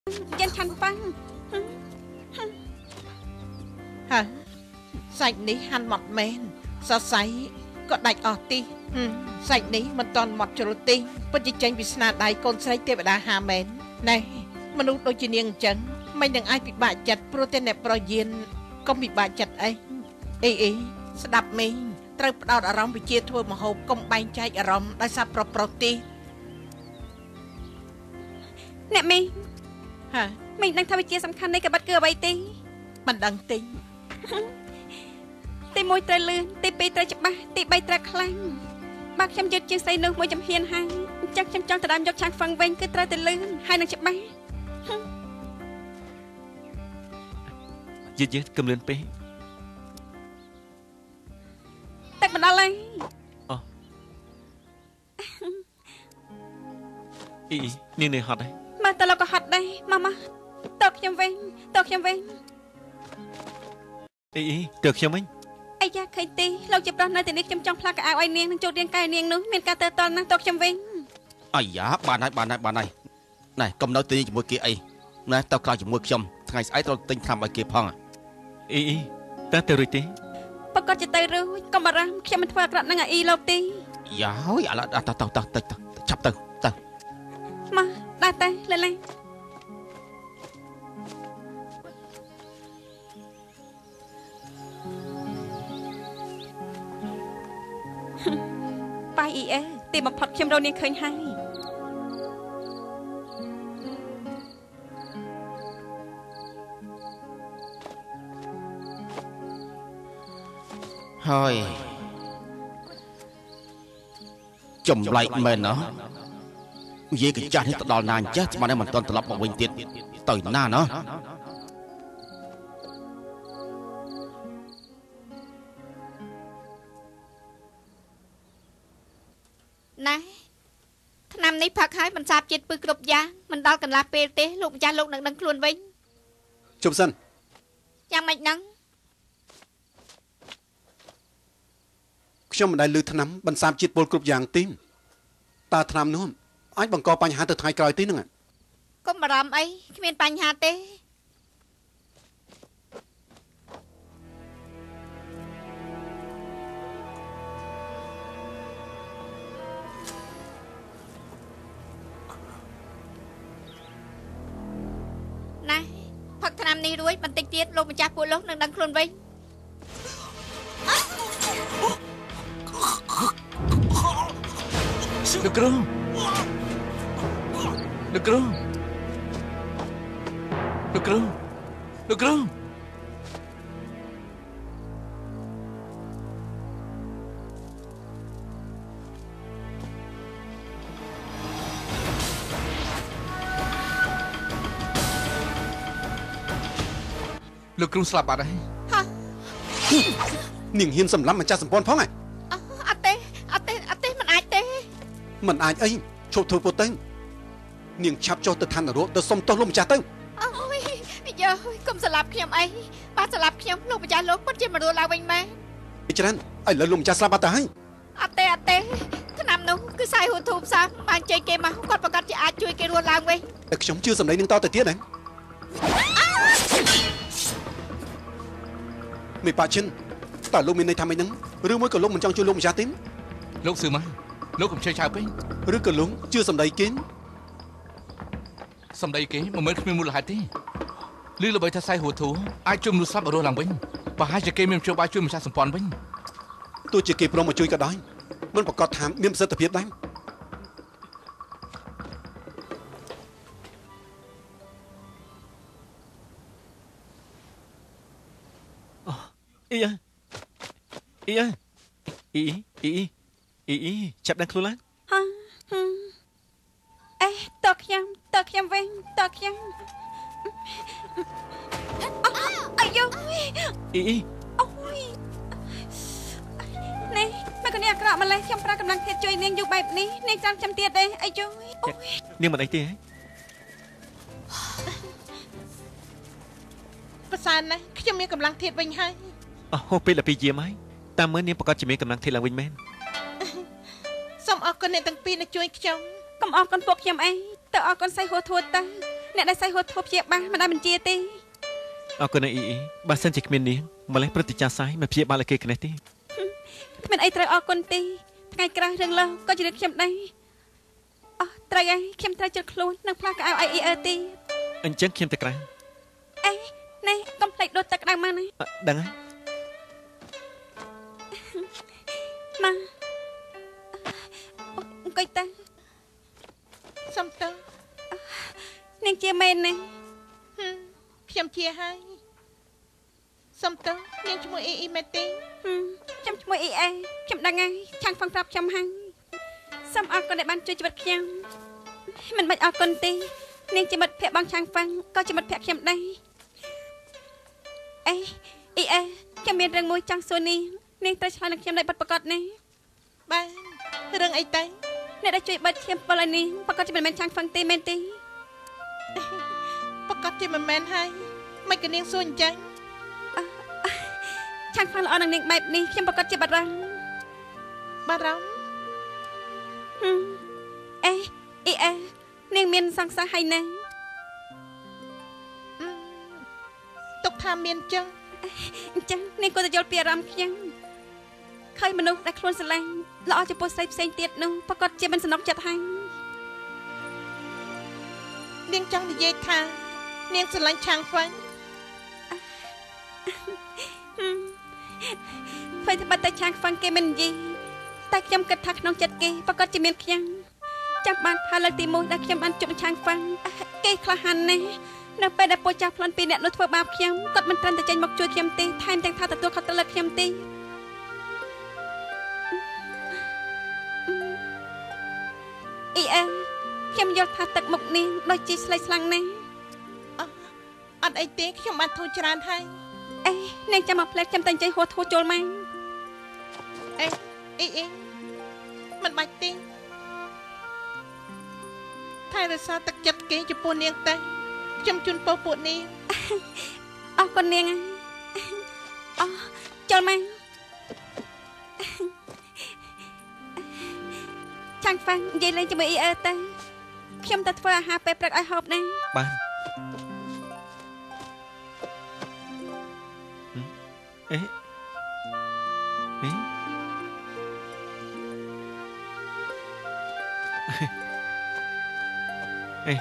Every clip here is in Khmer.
យានឆាន់ប៉ាំង ហើយសាច់នេះហាន់ម៉ត់មែន សរសៃក៏ដាច់អស់ទី សាច់នេះមិនតន់ម៉ត់ជ្រុលទេ ពិតជាចេញពីស្នាដៃកូនស្រីទេវតាហាមែន។ ណែ មនុស្សដូចជានាងអញ្ចឹង មិននឹងអាចពិបាកចិត្ត ព្រោះតែអ្នកប្រយានកុំពិបាកចិត្តអី។ អីអីស្ដាប់មេង ត្រូវផ្ដោតអារម្មណ៍វិជាធ្វើម្ហូប កុំបែងចែកអារម្មណ៍ដោយសារប្រុសប្រុសទេ។ អ្នកមីង ហា មីងដឹងថាវិជាសំខាន់នៃកបិតគឺអ្វីទេ? មិនដឹងទេ។ ទី1ត្រូវលឿន ទី2ត្រូវច្បាស់ ទី3ត្រូវខ្លាំង។ បើខ្ញុំយឺតជាងស្រីនោះមួយចំហៀនហើយ អញ្ចឹងខ្ញុំចង់ទៅដើមយកឆាំងហ្វឹងវិញ គឺត្រូវតែលឿនហើយនឹងច្បាស់។ យឺតយឺតកុំលឿនពេក ទឹកមកដល់ហើយ។ អូអ៊ីនាងនេះហត់ហើយ មកតលោកក៏ហត់ដែរ មកមកតើខ្ញុំវិញ តើខ្ញុំវិញ អ៊ីអ៊ីតើខ្ញុំវិញ។ អាយ៉ា ឃើញទេ លោកជាប្រុសនៅទីនេះ ខ្ញុំចង់ផ្លាស់កៅអៅឲ្យនាង នឹងចូលរាងកាយនាងនោះមានការតើតល់ណាស់ តើខ្ញុំវិញ។ អាយ៉ា បានហើយ បានហើយ បានហើយ ណែ កុំនៅទីនេះជាមួយគេអី ណែ ទៅក្រៅជាមួយខ្ញុំ ថ្ងៃស្អែកត្រូវទិញថ្នាំឲ្យគេផង។ អ៊ីអ៊ី តើទៅរួចទេ? ប្រកាសជាទៅរួច កុំបារម្ភ ខ្ញុំមិនធ្វើអាក្រក់នឹងឲ្យអ៊ីលោកទេ។ យ៉ាហើយ ឥឡូវទៅទៅទៅទៅ ឆាប់ទៅទៅ មកដើរទៅ លេលេប៉ៃអ៊ីអេ ទីបំផុតខ្ញុំរកនាងឃើញហើយ។ ហើយចម្លែកមែនណោះ និយាយកញ្ចាស់នេះទៅដល់ណាអញ្ចេះ ស្មានតែមិនទាន់ត្រឡប់មកវិញទៀត ទៅណាណោះ? ណែ ថ្នាំនេះផឹកហើយមិនសាបជាតិពឹសគ្រប់យ៉ាង មិនដល់កន្លះពេលទេ លោកម្ចាស់លោកនឹងដឹងខ្លួនវិញ។ ជប់សិន យ៉ាងម៉េចហ្នឹង? ខ្ញុំមិនដែលឮថ្នាំបន្សាបជាតិពុលគ្រប់យ៉ាងទេ តើថ្នាំនោះអាចបង្កបញ្ហាទៅថ្ងៃក្រោយទេហ្នឹង? កុំបារម្ភអី គ្មានបញ្ហាទេ។ ណែ ផឹកថ្នាំនេះរួចបន្តិចទៀត លោកម្ចាស់ពួកលោកនឹងដឹងខ្លួនវិញ។ លោកគ្រូ លោកគ្រូ លោកគ្រូ លោកគ្រូ លោកគ្រូស្លាប់បាត់ហើយ។ ហា នាងហ៊ានសម្លាប់ម្ចាស់សម្ព័ន្ធផងហ៎? អត់ទេ អត់ទេ អត់ទេ មិនអាចទេ។ មិនអាចអី ឈប់ធ្វើពុតទៅ នាងឆាប់ចុះទៅឋាននរកទៅសុំទោសលោកម្ចាស់ទៅ។ អូយ យើ កុំសម្លាប់ខ្ញុំអី បើសម្លាប់ខ្ញុំ លោកម្ចាស់លោកពិតជាមិនរស់ឡើងវិញមែន។ ច្រើន ឥឡូវលោកម្ចាស់ស្លាប់បាត់ទៅហើយ។ អត់ទេ អត់ទេ ថ្នាំនោះគឺសាយហូធូផ្សាបានចេញគេមក គាត់ប្រកាសជាអាចជួយគេរស់ឡើងវិញ។ តែខ្ញុំជឿសម្ដីនឹងតទៅទៀតណា មេប៉ាឈិន តើលោកមានន័យថាម៉េចហ្នឹង? ឬមួយក៏លោកមិនចង់ជួយលោកម្ចាស់ទេ? លោកស៊ឺម៉ា លោកកុំជឿឆៅពេក ឬក៏លោកជឿសម្ដីគេ? សម្ដីគេមិនមែនគ្មានមូលហេតុទេ ឮល្បីថាសៃហួធូអាចជួយមនុស្សស្លាប់ឲ្យរស់ឡើងវិញ ប្រហែលជាគេមានមធ្យោបាយជួយម្ចាស់សម្ព័ន្ធវិញ។ ទោះជាគេព្រមមកជួយក៏ដោយ មិនប្រកាសថាមានប្រសិទ្ធភាពដែរ។ អ៊ីអើ អ៊ីអើ អ៊ីអ៊ីអ៊ីអ៊ី ចាប់ដឹងខ្លួនឡើង។ ហា អេ តើខ្ញុំ តើខ្ញុំវិញ តើខ្ញុំ អាយ អ៊ីអ៊ី អូយ នេះមកកនេះអាក្រក់ម្លេះ ខ្ញុំប្រើកម្លាំងធាតុជួយនាងយូរបែបនេះ នាងចាំខ្ញុំទៀតទេ? អាយ អូយ នាងមិនអីទេហ៎? ប្រសើរណាស់ ខ្ញុំមានកម្លាំងធាតុវិញហើយ។ អស់ហូបពេល12យាមហើយ តាមមើលនាងប្រកាសជាមានកម្លាំងធាតុឡើងវិញមែន។ សូមអរគុណអ្នកទាំងពីរដែលជួយខ្ញុំ។ កុំអរគុណពួកខ្ញុំអី ទៅអរគុណសៃហួធួទៅ អ្នកដែលសៃហួតធូបព្យាបាលមិនដែលបញ្ជាទេអរគុណណាអ៊ីអ៊ីបើសិនជាគ្មាននាងម្លេះព្រឹទ្ធាចារ្យសៃមិនព្យាបាលឲ្យគេខ្នេះទេគ្មានអីត្រូវអរគុណទេថ្ងៃក្រោយរឿងលើក៏ជារឿងខ្ញុំដែរអស់ត្រូវហើយខ្ញុំត្រូវជិតខ្លួននឹងផ្លាស់កៅអៅអ៊ីអឺទេអញ្ចឹងខ្ញុំទៅក្រៅអេនេះកុំភ្លេចដួសទឹកក្តៅមកណាដឹងហើយមកអង្គុយទៅសុំទៅនាងជាមែនណាខ្ញុំជាហើយសុំទៅនាងឈ្មោះអ៊ីអ៊ីមែនទេខ្ញុំឈ្មោះអ៊ីអេខ្ញុំដឹងហើយឆាំងហ្វឹងប្រាប់ខ្ញុំហើយសូមអរគុណដែលបានជួយជីវិតខ្ញុំមិនបាច់អរគុណទេនាងជាមិត្តភក្តិបងឆាំងហ្វឹងក៏ជាមិត្តភក្តិខ្ញុំដែរអេអ៊ីអេខ្ញុំមានរឿងមួយចង់សួរនាងនាងត្រូវឆ្លើយនឹងខ្ញុំដោយពិតប្រាកដណាបាទរឿងអីទៅអ្នកដែលជួយបិទឈាមពលឲ្យនាងប្រាកដជាមិនមែនឆាំងហ្វឹងទេមែនទេប្រាកដជាមិនមែនហើយមិនក៏នាងសួរអញ្ចឹងឆាំងហ្វឹងល្អនឹងនាងបែបនេះខ្ញុំប្រាកដជាបារម្ភបារម្ភអេអ៊ីអេនាងមានសង្សារហើយណាទុកថាមានចឹងអញ្ចឹងនាងគួរតែយល់ពីអារម្មណ៍ខ្ញុំឃើញមនុស្សដែលខ្លួនស្រឡាញ់ល្អចំពោះស្រីផ្សេងទៀតនោះប្រាកដជាមិនសំណុកចិត្តហើយនាងចង់និយាយថានាងស្រឡាញ់ឆាងហ្វឹងអ្វីត្បិតតែឆាងហ្វឹងគេមិននិយាយតែខ្ញុំគិតថាក្នុងចិត្តគេប្រាកដជាមានខ្ញុំចាំបានថាលើកទី1ដែលខ្ញុំបានជួបនឹងឆាងហ្វឹងគេក្លាហានណាស់នៅពេលដែលពូចាស់ប្លន់ពីអ្នកនោះធ្វើបាបខ្ញុំគាត់មិនត្រឹមតែចេញមកជួយខ្ញុំទេថែមទាំងថាទទួលខុសត្រូវលើខ្ញុំទេអ៊ីអេខ្ញុំយល់ថាទឹកមុខនាងដូចជាស្លេកស្លាំងណាស់អត់អីទេខ្ញុំបានធូរច្រើនហើយអេនាងចាំមកផ្លែខ្ញុំតែអញ្ចឹងហួសធូរចូលមកអេអ៊ីអ៊ីមិនបាច់ទេថែរក្សាទឹកចិត្តគេចំពោះនាងទៅខ្ញុំជូនពរពួកនាងអរគុណនាងអោះចូលមកឆាងហ្វាំងនិយាយលេងជាមួយអ៊ីអើទៅខ្ញុំទៅធ្វើអាហារពេលព្រឹកឲ្យហូបណាបាទអេអេអេ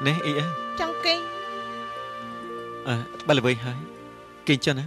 នេះអ៊ីអើចង់គេអើបើល្វីហើយគេចឹងណា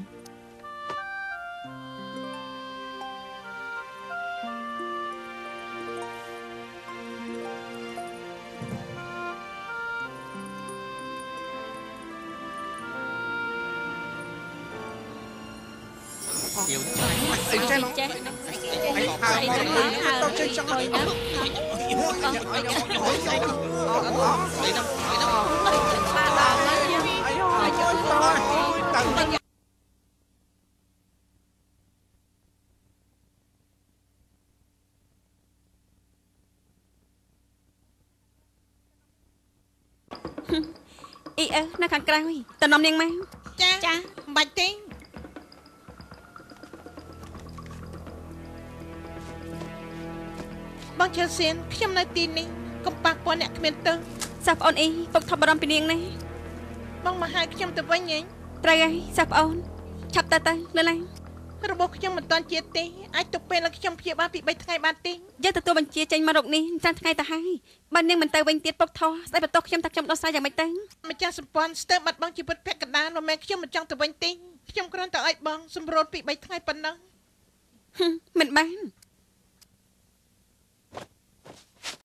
អ៊ីអើនៅខាងក្រៅតំណំនាងមកចាចាមិនបាច់ទេបងជឿសៀនខ្ញុំនៅទីនេះកុំប៉ះពាល់អ្នកគ្មានទោសសិស្សប្អូនអ៊ីពុកថប់បារម្ភពីនាងណាបងមកហៅខ្ញុំទៅវិញហីត្រូវហើយសិស្សប្អូនឆាប់ទៅទៅលឿនឡើងរបស់ខ្ញុំមិនតាន់ជាតិទេអាចទុកពេលឲ្យខ្ញុំព្យាបាលពី3ថ្ងៃបានទេយើងទទួលបញ្ជាចេញមករកនេះចាំថ្ងៃទៅហើយបើនាងមិនទៅវិញទៀតពុកថោះស្ដីបន្ទោសខ្ញុំថាខ្ញុំដោះស្រាយយ៉ាងម៉េចទៅម្ចាស់សម្ព័ន្ធស្ទើរបាត់បង់ជីវិតពាក់កណ្ដាលមិនមែនខ្ញុំមិនចង់ទៅវិញទេខ្ញុំគ្រាន់តែឲ្យបងសម្រួលពី3ថ្ងៃប៉ុណ្ណឹងមិនបាន